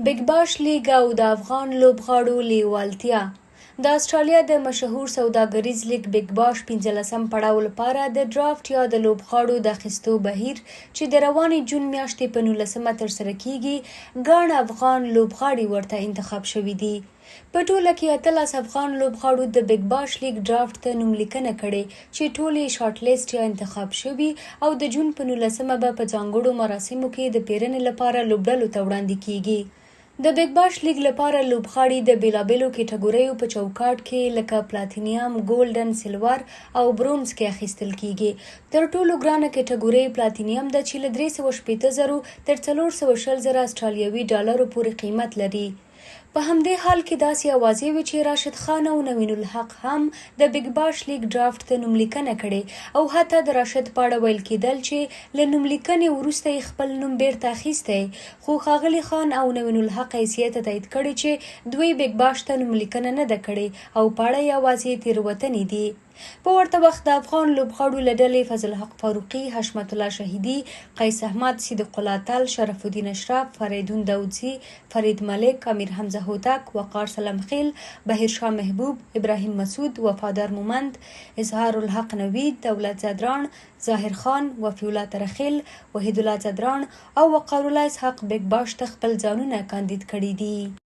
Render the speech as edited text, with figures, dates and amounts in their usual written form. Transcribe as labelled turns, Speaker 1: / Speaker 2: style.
Speaker 1: بیګ باش لیګ او د افغان لوبغاړو لیوالتیا. د اسټرالیا د مشهور سوداګریز لیګ بیګ باش پنځلسم پړاو لپاره د ډرافټ یا د لوبغاړو د اخیستو بهیر چې د روانې جون میاشتې په نولسمه ترسره کیږي، ګڼ افغان لوبغاړي ورته انتخاب شوي دي. په ټوله کې 18 افغان لوبغاړو د بیګ باش لیګ ډرافټ ته نوم لیکنه کړې چې ټول یې شارټ لیسټ یا انتخاب شوي او د جون په نولسمه به په ځانګړو مراسمو کې د پېرنې لپاره لوبډلو ته وړاندې کیږي. د بیګ باش لیګ لپاره لوبغاړي د بېلابېلو کټګوریو په چوکاټ کې لکه پلاتینیم، ګولډن، سلور او برونز کې اخیستل کیږي. تر ټولو ګرانه کټګورۍ پلاتینیم ده چې له 360 زرو تر 420 زره اسټرالیوي ډالرو پورې قیمت لري. په همدې حال کې داسې اوازې وې چې راشد خان او نوین الحق هم د بیګ باش لیګ ډرافټ ته نوملیکنه کړې او حتی د راشد په اړه ویل کېدل چې له نوملیکنې وروسته یې خپل نوم بېرته اخیستی، خو ښاغلي خان او نوین الحق ایسیه ته تایید کړې چې دوی بیګ باش ته نوملیکنه نه ده کړې او په اړه یې اوازې تېروتنې دي. په ورته وخت د افغان لوبغاړو له ډلې فضل حق فاروقي، حشمت الله شهیدي، قیس احمد، صدیق الله اتل، شرف الدین اشرف، فریدون داودزي، فرید ملک، امیر حمزه هوتک، وقار سلام خیل، بهیر شاه محبوب، ابراهیم مسعود، وفادار مومند، اظهار الحق نوید، دولت ځدراڼ، ظاهر خان، وفي الله تره خیل، وحید الله ځدراڼ او وقار الله اسحاق بیګ باش ته خپل ځانونه کاندید کړي دي.